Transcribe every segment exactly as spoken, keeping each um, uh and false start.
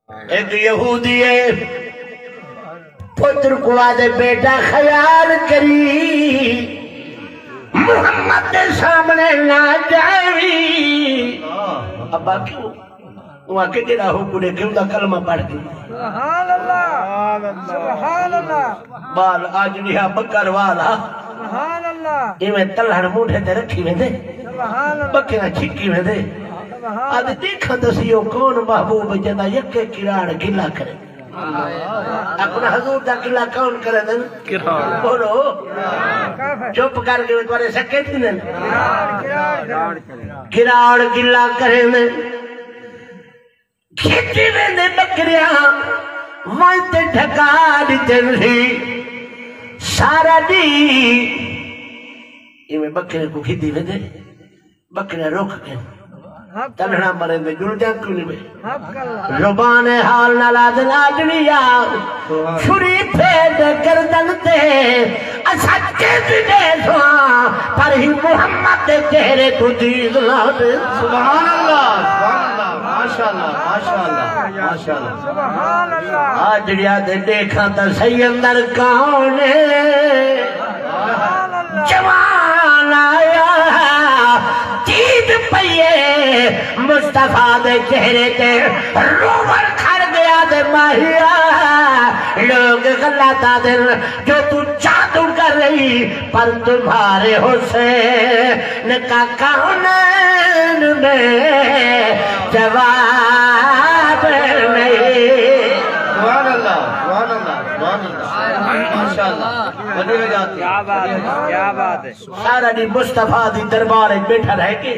ہک یہودی ہے، پتر کوں آہدے، بیٹا خیال کری، محمد دے سامنے نہ جاویں۔ ابا کیوں؟ اوں آکھیا، جیڑھا حکم ݙیکھے اوندا کلمہ پڑھ ݙے۔ سبحان اللہ، سبحان اللہ۔ ٻال آجڑیا ٻکر والا۔ سبحان اللہ۔ ایویں تلہݨ مونڈھے تے رکھی ویندے۔ سبحان اللہ۔ ٻکریاں چھکی ویندے۔ سبحان اللہ۔ اڄ ݙیکھاں تاں سہی او کون محبوب جیندا یکے کراڑ گلہ کرے۔ اپݨا حضور دا گلہ کون کریندن؟ کراڑ۔ بولو۔ چپ کر کے تہاݙے سکے تھیندن۔ کراڑ گلہ کریندن۔ گھدی ویندے ٻکریاں، ونڄ تے ڈھکا ݙتن سی۔ سارا ݙینہہ ایویں ٻکرے کوں گھدی ویندے، ٻکرے رک ڳئے۔ تلہݨا مرے میں جل جا کیوں نہیں میں؟ زبان حال نال آہدن، آجڑیا، چھری پھیر ݙے گردن تے، اساں چیزی ݙے سواں، پر ہی محمد دے چہرے توں چیز نہ ݙے۔ سبحان اللہ، سبحان اللہ، ماشاءاللہ، ماشاءاللہ، ماشاءاللہ۔ سبحان اللہ۔ آجڑیا دے ݙیکھاں تاں سہی اندر کون ہے؟ سبحان اللہ۔ جوان آیا، دید پئی ہے مصطفیٰ دے چہرے تے، رووݨ کھڑ ڳیا تے ماہیا، لوگ غلط آہدن جو توں جادو کر رہی، پر تمہارے حسین کا کونین میں جواب نہیں۔ سبحان اللہ، سبحان اللہ، سبحان اللہ۔ ماشاءاللہ۔ وݙی وجہ آتی۔ کیا بات ہے، کیا بات ہے۔ سارا ݙینہہ مصطفیٰ دی دربار وچ ٻیٹھا رہ کے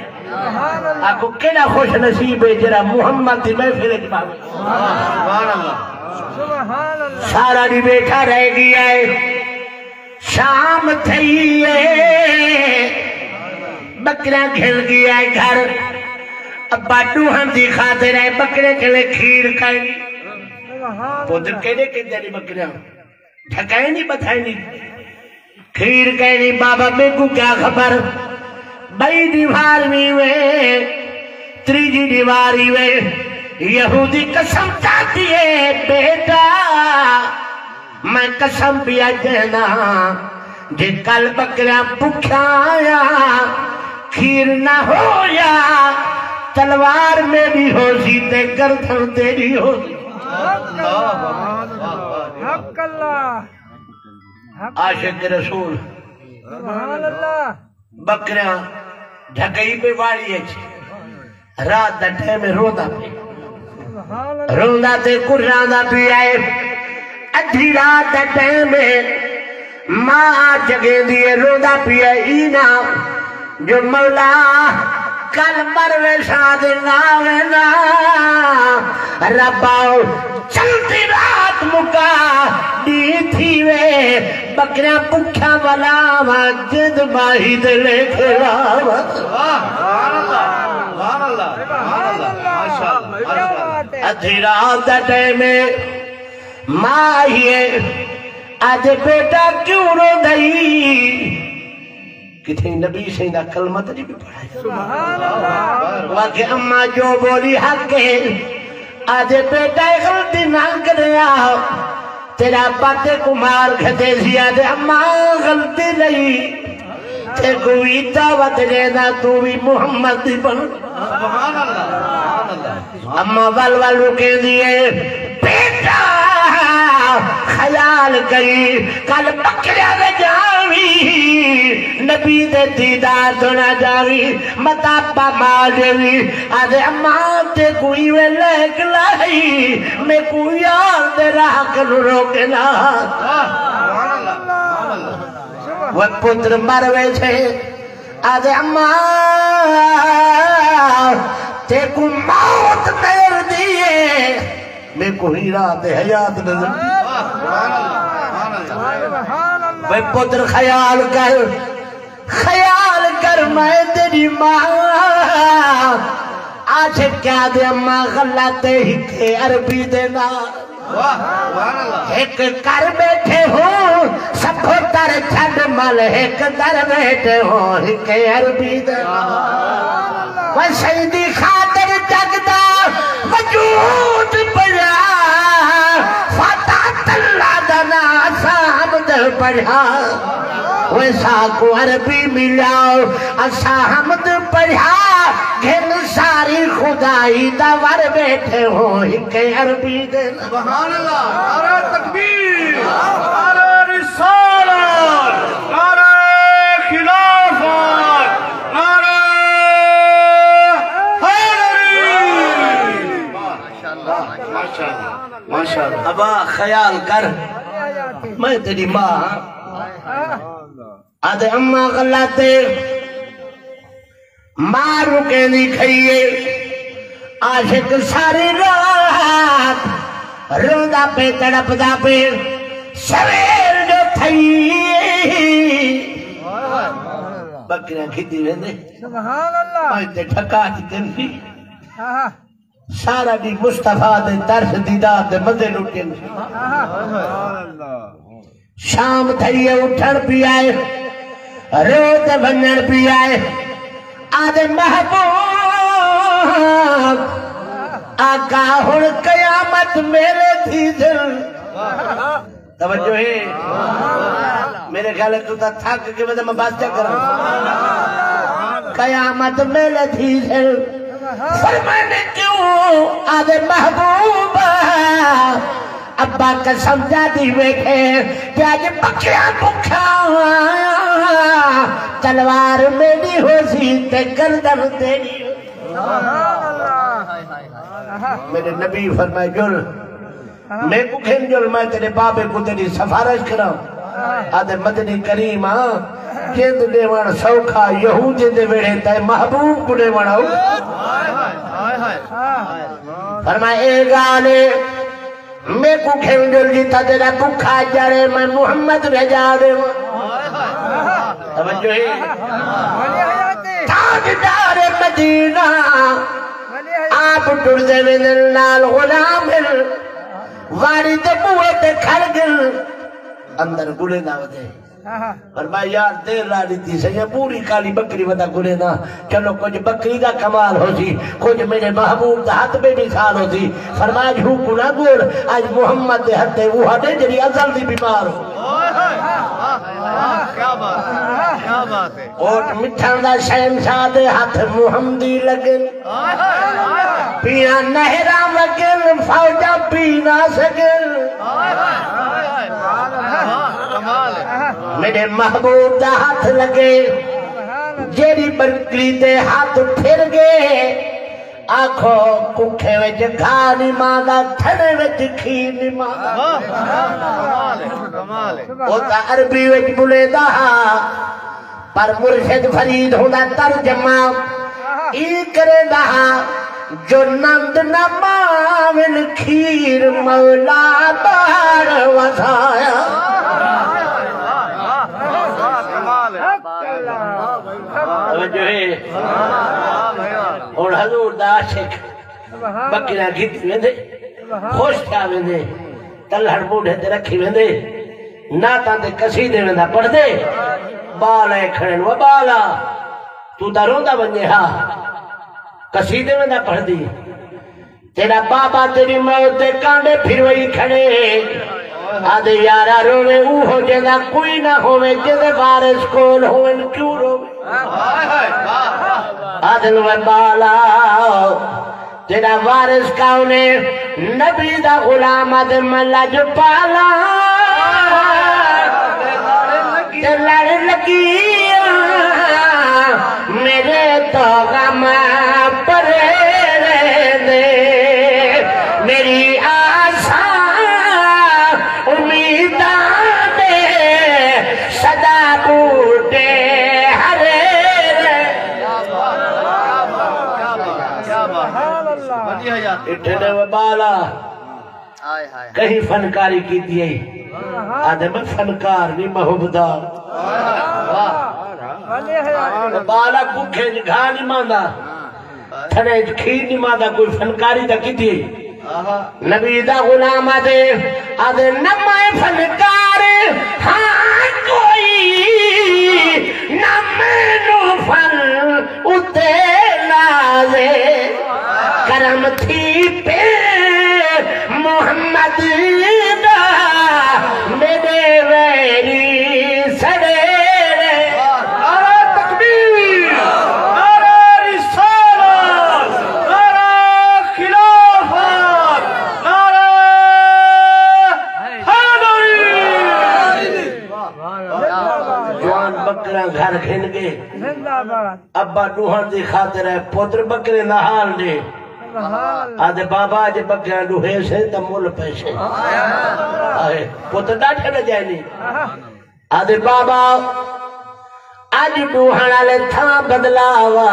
آکھو، کیڑھا خوش نصیب ہے جیڑھا محمد دی محفل وچ ٻہوے۔ سبحان اللہ۔ سارا ݙینہہ ٻیٹھا رہ ڳیا ہے، شام تھئی ہے، ٻکریاں گھن ڳیا ہے گھر۔ ابا ݙوہݨ دی خاطر ہے، ٻکرے کنے کھیر کائنی۔ پتر کیݙے کیتے ݙی ٻکریاں؟ ڈھکائنی ٻدھائنی، کھیر کائنی۔ بابا میکوں کیا خبر، ٻئی ݙیوار وی وے، تریجی ݙیوار ہی وے۔ یہودی قسم چاتی ہے، بیٹا میں قسم پیا ݙینا، جے کل ٻکریاں بکھیاں آیاں، کھیر نہ ہویا، تلوار میݙی ہوسی تے گردن تیݙی ہوسی۔ حق اللہ۔ عاشق رسول۔ سبحان اللہ۔ ٻکریاں ڈھکئی پئے واڑی اچ، رات دا ٹائم ہے، روندا پئے۔ سبحان اللہ۔ روندا تے کراندا پیا ہے، ادھی رات دا ٹائم ہے، ماں جگیندی ہے، روندا پیا ہے، اینا جو مولا، کل مر ویساں تے نہ وینا۔ ربا، چلدی رات مکا، ݙینہہ تھی وے، ٻکریاں بکھیاں ولاواں، جند ماہی دے لیکھے لاواں۔ واہ، سبحان اللہ، سبحان اللہ، سبحان اللہ، ماشاءاللہ، ماشاءاللہ۔ ادھی رات دا ٹائم ہے، ماں آئی ہے، آہدے، بیٹا کیوں روندئی؟ کتھے نبی سئیں دا کلمہ تے نہیں پڑھا۔ سبحان اللہ۔ واقعی اماں جو بولی حق ہے۔ آہدے، بیٹا غلطی نہ کریا، تیرا ابا تیکوں مار گھدے سی۔ آہدے، اماں غلطی نہیں، تیکوں وی دعوت ݙینا، توں وی محمد دی بݨ۔ سبحان اللہ، سبحان اللہ۔ اماں ول ول رکیندی ہے، بیٹا خیال کری، کل ٻکریاں دے جاویں، نبی دے دیدار توں نہ جاویں، متاپا مار ݙیویں۔ آہدے، اماں تیکوں ایویں لیک لائی، میکوں یار دے راہ کنوں روکے نہ۔ واہ، سبحان اللہ، سبحان اللہ۔ وہ پتر مر ویسے، آہدے، اماں، تیکوں موت مل دی ہے، میکوں ہی رات حیات نظر دی۔ سبحان اللہ، سبحان اللہ۔ وے پتر خیال کر، خیال کر، میں تیری ماں۔ آہدے، کیا دے اماں، غلط ہکے عربی دے نال۔ واہ، سبحان اللہ۔ ہک گھر بیٹھے ہوں سبھو در چھڈ مل، ہک در بیٹھے ہوں ہک عربی دے۔ سبحان اللہ۔ وہ سئیں دی خاطر جگ دا وجود پیا۔ پڑھا، ویسا کو عربی ملا، اساں حمد پڑھا، گھن ساری خدائی دا ور بیٹھے ہوں ہکے عربی دے نال۔ سبحان اللہ، نعرہ تکبیر، نعرہ رسالت، نعرہ خلافت، نعرہ حیدری۔ ماشاءاللہ، ماشاءاللہ، ماشاءاللہ۔ ابا خیال کر، میں تیری ماں ہاں۔ آدھے اماں غلط ہے، ماں رکیندی کھئی ہے۔ عاشق ساری رات روندا پے، تڑپدا پے، سویر جو تھئی۔ بکریاں کھدی ویندے۔ سبحان اللہ۔ میں تے ٹھکا ہی دل سی۔ آہا۔ سارا ݙینہہ مصطفیٰ دے درس دیدار دے مزے لٹے۔ شام تھئی ہے، اٹھݨ پیا ہے، رو تے ونڄݨ پیا ہے۔ آدھے محبوب آقا ہݨ قیامت میلے تھی دل۔ توجہ ہے؟ میرے خیال ہے تو تا تھک کے وجہ میں بات کیا کراں۔ قیامت میلے تھی سے۔ فرمانے کیوں؟ آدھے محبوب، ابا قسم جا دی بیٹھے کہ اج بکیا بکھا، تلوار میری ہو سی تے گردن تیری۔ میرے نبی فرمائے، جل میکوں گھن جل، میں تیرے بابے کوں تیری سفارش کراں۔ آدھے مدنی کریم ہاں، جند ݙیوݨ سوکھا، یہودی دے ویڑھے تے محبوب کوں ݙیوݨ اوکھا۔ فرمایا اے ڳالھ اے، میکوں گھن جل، جتھاں تیرا بکھا جڑے، میں محمد بھیجا ݙیواں۔ توجہ ہے؟ تاجدار مدینہ آپ ٹردے ویندن نال غلام ہن، واری دے بوہے تے کھڑ گن، اندر گلیندا ودے۔ فرمایا، یار، دیر لا ݙتی سئیں، پوری کالی بکری ودا گلیندا۔ چلو، کجھ بکری دا کمال ہوسی، کجھ میرے محبوب دا ہتھ بے مثال ہوسی۔ فرمایا، اج ہو کوں نہ گول، اج محمد دے ہتھ تے اوہا ݙے جڑی ازل دی بیمار ہو۔ کیا بات ہے، کیا بات ہے۔ اوٹ مٹھاں دا شہنشاہ دے ہتھ محمدی لگن۔ پیاں نہراں وگن، فوجاں پی نہ سگن۔ میرے محبوب دا ہتھ لگے، جیڑھی بکری دے ہتھ پھر گئے، آکھو ککھے وچ گھا نی ماندا، تھݙے وچ کھیر نی ماندا۔ او تاں عربی وچ ٻولیندا ہا، پر مرشد فرید ہوندا ترجمہ ایں کریندا ہا، جو نند نہ ماون کھیر مولا ٻاہر وسایا۔ توجہ ہے۔ ہݨ حضور دا عاشق بکریاں گھدی ویندے، خوش تھیا ویندے، تلہڑ موڈھے تے رکھی ویندے، نعتاں تے قصیدے ویندا پڑھدے۔ ٻال آئے کھڑن، و ٻالا، توں تاں روندا ونڄے ہا، قصیدے ویندا پڑھدی۔ تیݙا بابا تیݙی موت دے کانڈے پھروئی کھڑے۔ آدھے، یارا، رووے اوہو جیندا کوئی نہ ہووے، جیندے وارث کول ہوون، کیوں رووے؟ آدھن، وے ٻالا، تیݙا وارث کون ہے؟ نبی دا غلام۔ آدھے، میں لجپالا، تے لڑ لڳی آں، میرے توں غم پرے رہندے، میری آساں امیداں دے سدا بوٹے ہرے رہندے۔ اٹھے نے وے ٻالا، کہیں فنکاری کیتی ہے؟ آدھے، میں فنکار نہیں، میں حبدار۔ ٻالا، بکھے وچ گھا نہیں ماندا، تھݙے وچ کھیر نہیں ماندا، کوئی فنکاری تاں کیتی ہے؟ نبی دا غلام آدھے، آدھے، نہ میں فنکار ہاں کوئی، نہ مینوں فن اتے نازے، کرم تھی پے محمد دا میݙے ویری۔ گھر گھن ڳئے۔ زندہ باد۔ ابا ݙوہݨ دی خاطر ہے پتر ٻکرے دا حال ݙے۔ سبحان اللہ۔ آہدے بابا اڄ ٻکریاں ݙوہیسے تاں مل پیسے۔ آہے، پتر ݙاڈھے نہ جائنی۔ آہدے بابا اڄ ݙوہݨ آلے تھاں بدلاوا۔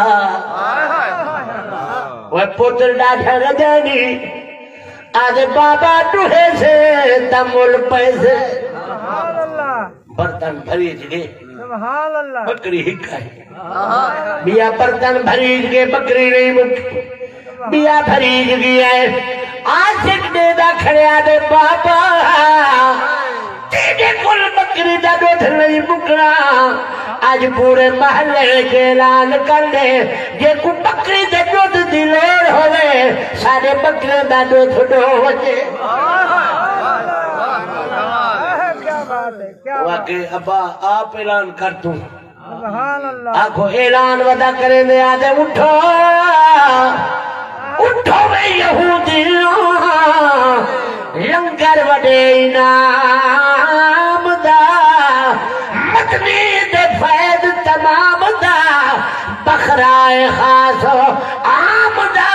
اوئے پتر ݙاڈھے نہ جائنی۔ آہدے بابا ݙوہیسے تاں مل پیسے۔ سبحان اللہ۔ برتن بھریج ڳئے۔ سبحان اللہ۔ ٻکری ہک ہے۔ ٻیا برتن بھریج ڳئے، ٻکری نہیں مکی۔ ٻیا بھریج ڳئی ہے۔ عاشق ݙیہدا کھڑے آہدے بابا، تیݙے کول ٻکری دا ݙودھ نہیں مکݨا۔ اڄ پورے محلے اچ اعلان کر ݙے، جیکوں ٻکری دے ݙودھ دی لوڑ ہووے، ساݙے ٻکرے دا ݙودھ ݙو ونڄے۔ کیا بات ہے، کیا بات ہے۔ آہدے ابا آپ اعلان کر توں۔ سبحان اللہ۔ آکھو اعلان ودا کریندے آہدے، اٹھو، اٹھو وے یہودیوں، لنگر وݙے انعام دا، مدنی دے فیض تمام دا، بخرائے خاص عام دا،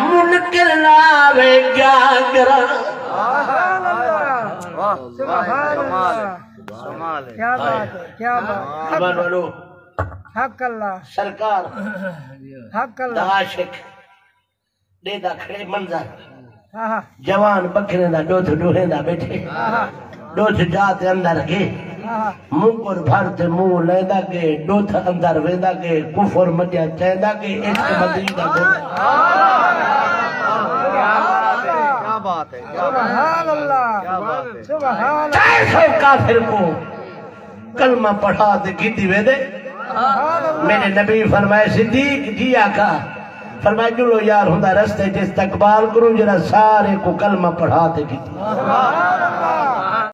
منکر نہ آوے گاگرا۔ سبحان اللہ۔ سبحان اللہ۔ کمال ہے۔ کیا بات ہے، کیا بات ہے۔ ایمان والو، حق اللہ۔ سرکار حق اللہ۔ دا عاشق ݙیہدا کھڑے منظر۔ ہاں، ہاں۔ جوان ٻکرے دا ݙودھ ݙوہیندا ٻیٹھے۔ ہاں، ہاں۔ ݙودھ جا تے اندر ڳئے۔ ہاں، ہاں۔ منکر بھر تے منہ لیندا ڳئے، ݙودھ اندر ویندا ڳئے، کفر مچیا چیندا ڳئے، عشق مدنی دا ڳئے۔ کیا بات ہے، کیا بات ہے۔ سبحان اللہ۔ کیا بات ہے۔ سبحان اللہ۔ چار سو کافر کو کلمہ پڑھا تے گھدی ویندے۔ میݙے نبی فرمائے، صدیق جی آقا، فرمائے، جلو یار ہوندا رستے جس استقبال کروں، جڑا سارے کو کلمہ پڑھا تے گھدی۔